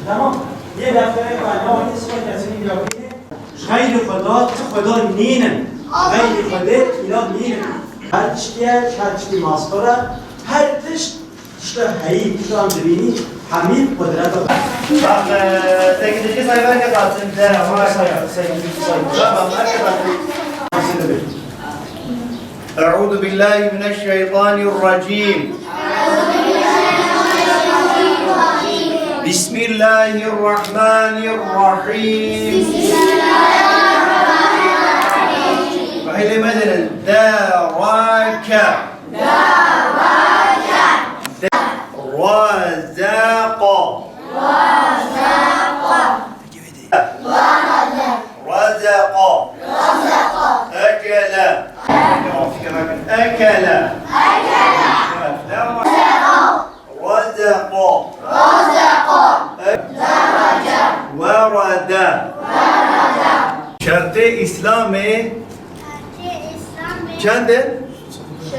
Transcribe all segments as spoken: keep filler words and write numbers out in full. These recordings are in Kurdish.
Tamam. Yê defterê ku ez navê te sima kesî nî bîne. Xeyrî Xweda, ti Xweda nînin. Xeyrî Xwedê îlah nînin. Her tiştî ye, her tiştî mastor e. Her tişt, tişta heyî, tişta em dibînî, hemî qudreta Xwedê. Bak, e, sekizinci sayfa kapatsın. Tamam, hadi bakalım. أعوذ بالله من الشيطان الرجيم. بسم الله الرحمن الرحيم. Vahî lê me dinin. Derake. Derake. Razaqa. Razaqa. Razaqa. Ekele. Ekele. Razaqa. Werede. Şertê Îslamê çend e?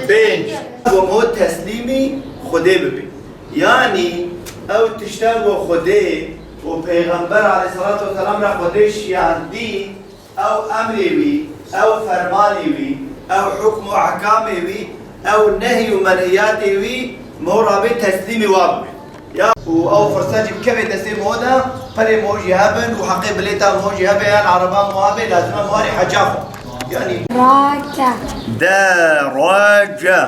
Pênc. Ku hûn teslîmî Xwedê bibin. Yanî ew tişta ku Xwedê û Pêxember aleyhisselatu vesselam re Xwedê şiyandî, ew emrê wî, ew fermanê wî, ew hukm û ehkamê wî, ew nehy û menhiyatê wî, mo rabê teslîmî wa bibe. Ya û ew firset jî bikeve destê mo de, perê mo jî hebin û heqê bilêta mo jî hebe, yan araba mo hebe, lazim e mo herî heca xwe. Yanî Rake. Derace.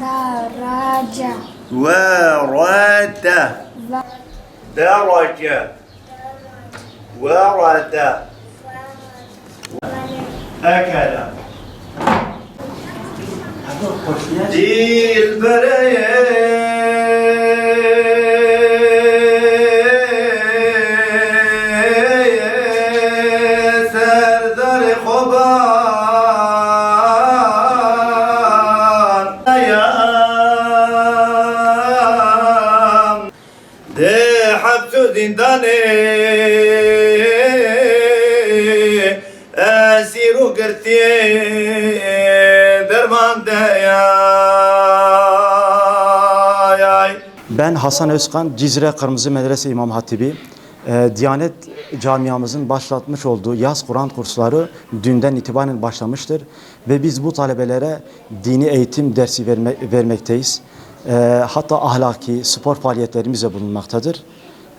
Derace. Werede. Ve- Derace. Werede. Ekele. Dilberê serdarê Xoban. Di heps û zîndanê esîr û girtiyê derman de yay. Ben Hasan Özkan, Cizre Kırmızı Medrese İmam Hatibi. E, Diyanet camiamızın başlatmış olduğu yaz Kur'an kursları dünden itibaren başlamıştır ve biz bu talebelere dini eğitim dersi verme-, vermekteyiz. E, hatta ahlaki, spor faaliyetlerimiz de bulunmaktadır.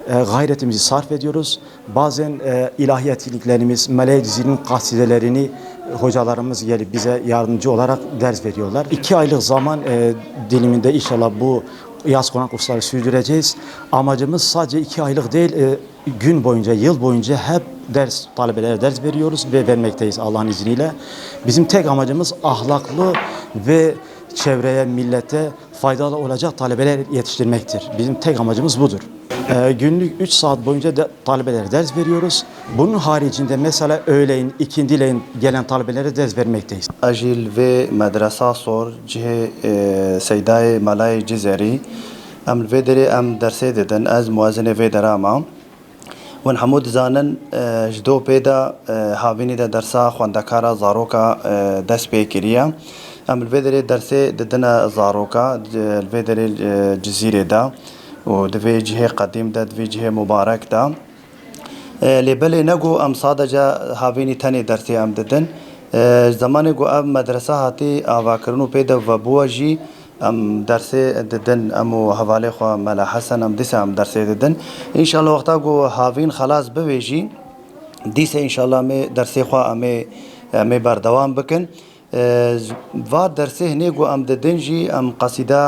E, gayretimizi sarf ediyoruz. Bazen, e, ilahi etkinliklerimiz, Melaye Cizîr'in kasidelerini hocalarımız gelip bize yardımcı olarak ders veriyorlar. İki aylık zaman, e, diliminde inşallah bu yaz Kur'an kursları sürdüreceğiz. Amacımız sadece iki aylık değil, e, gün boyunca, yıl boyunca hep ders, talebelere ders veriyoruz ve vermekteyiz Allah'ın izniyle. Bizim tek amacımız ahlaklı ve çevreye, millete faydalı olacak talebeler yetiştirmektir. Bizim tek amacımız budur. Ee, günlük üç saat boyunca da talebelere ders veriyoruz. Bunun haricinde mesela öğleyin, ikindileyin gelen talebelere ders vermekteyiz. Ez jî li vê medresa sor cihê, e, Seydayê Melayê Cizerî. Em li vê derê em dersê didin. Ez muezinê vê dera me. Hûn hemû dizanin, e, ji do pê de, e, havînî de dersa xwendekara zaroka, e, dest pê kiriye. Em li vê derê dersê didine zaroka, e, li vê derê, e, Cizîrê de û di vê cihê qedîm de, di vê cihê mubarek de. E, lê belê ne ku em sadece havînî tenê dersê em didin. E, zemanê ku ev medrese hatî avakirin û pê de vebûye jî, em dersê didin, em û hevalê xwe Mela Hesen, em dîsa em dersê didin. Înşallah wexta ku havîn xelas bibe jî, dîsa înşallah em ê dersê xwe em ê, em ê berdewam bikin. E, va dersê hinê ku em didin jî, em qesîda,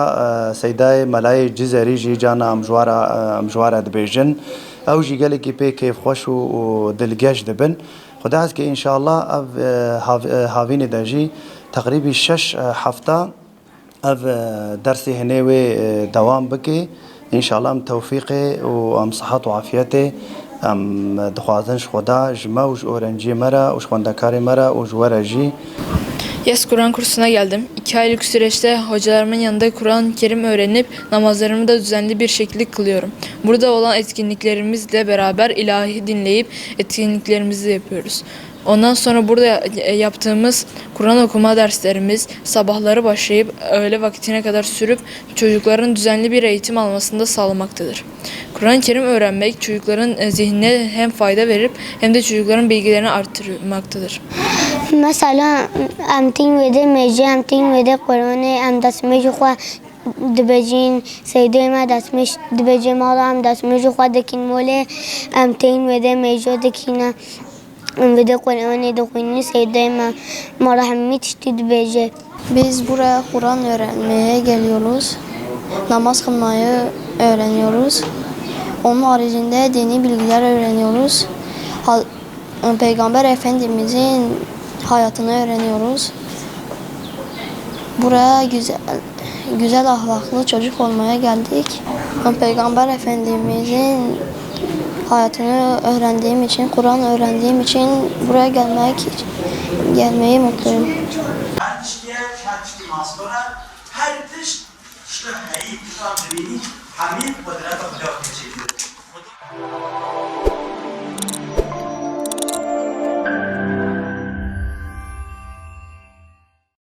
e, Seydayê Melayê Cizerî jî carna em ji we re, e, em ji we re dibêjin. Ew jî gelekî pê kêfxweş û, û dilgeş dibin. Xuda hez ke înşallah ev, e, hav-, e, havînê de jî teqrîbî şeş, e, hefta ev, e, dersê hinê wê, e, dewam bike. Înşallah em tewfîqê û em sihet û afiyetê em dixwazin ji Xweda, ji me û ji öğrenciyê me re û ji xwendekarê me re û ji we re jî. Yaz Kur'an kursuna geldim. İki aylık süreçte hocalarımın yanında Kur'an-ı Kerim öğrenip namazlarımı da düzenli bir şekilde kılıyorum. Burada olan etkinliklerimizle beraber ilahi dinleyip etkinliklerimizi yapıyoruz. Ondan sonra burada e, yaptığımız Kur'an okuma derslerimiz sabahları başlayıp öğle vakitine kadar sürüp çocukların düzenli bir eğitim almasını da sağlamaktadır. Kur'an-ı Kerim öğrenmek çocukların e, zihnine hem fayda verip hem de çocukların bilgilerini arttırmaktadır. Mesela em tên wêdê mêjê, em tên wêdê Qur'anê, em destmêjê xwe dibêjin, Seydê me destmêj dibêjê mala, em destmêjê xwe dikin molê, em tên wêdê mêjê dikine. Em vê de Kur'anê dixwînin, Seydê me, me re hemî tiştî dibêje. Biz buraya Kur'an öğrenmeye geliyoruz. Namaz kılmayı öğreniyoruz. Onun haricinde dini bilgiler öğreniyoruz. Hal- Peygamber Efendimizin hayatını öğreniyoruz. Buraya güzel, güzel ahlaklı çocuk olmaya geldik. Ben Peygamber Efendimizin hayatını öğrendiğim için, Kur'an öğrendiğim için buraya gelmek, gelmeyi mutluyum. Her tiştiye, her tiştî mastora, her tişt, işte heyî, tiştan dibînî, hemî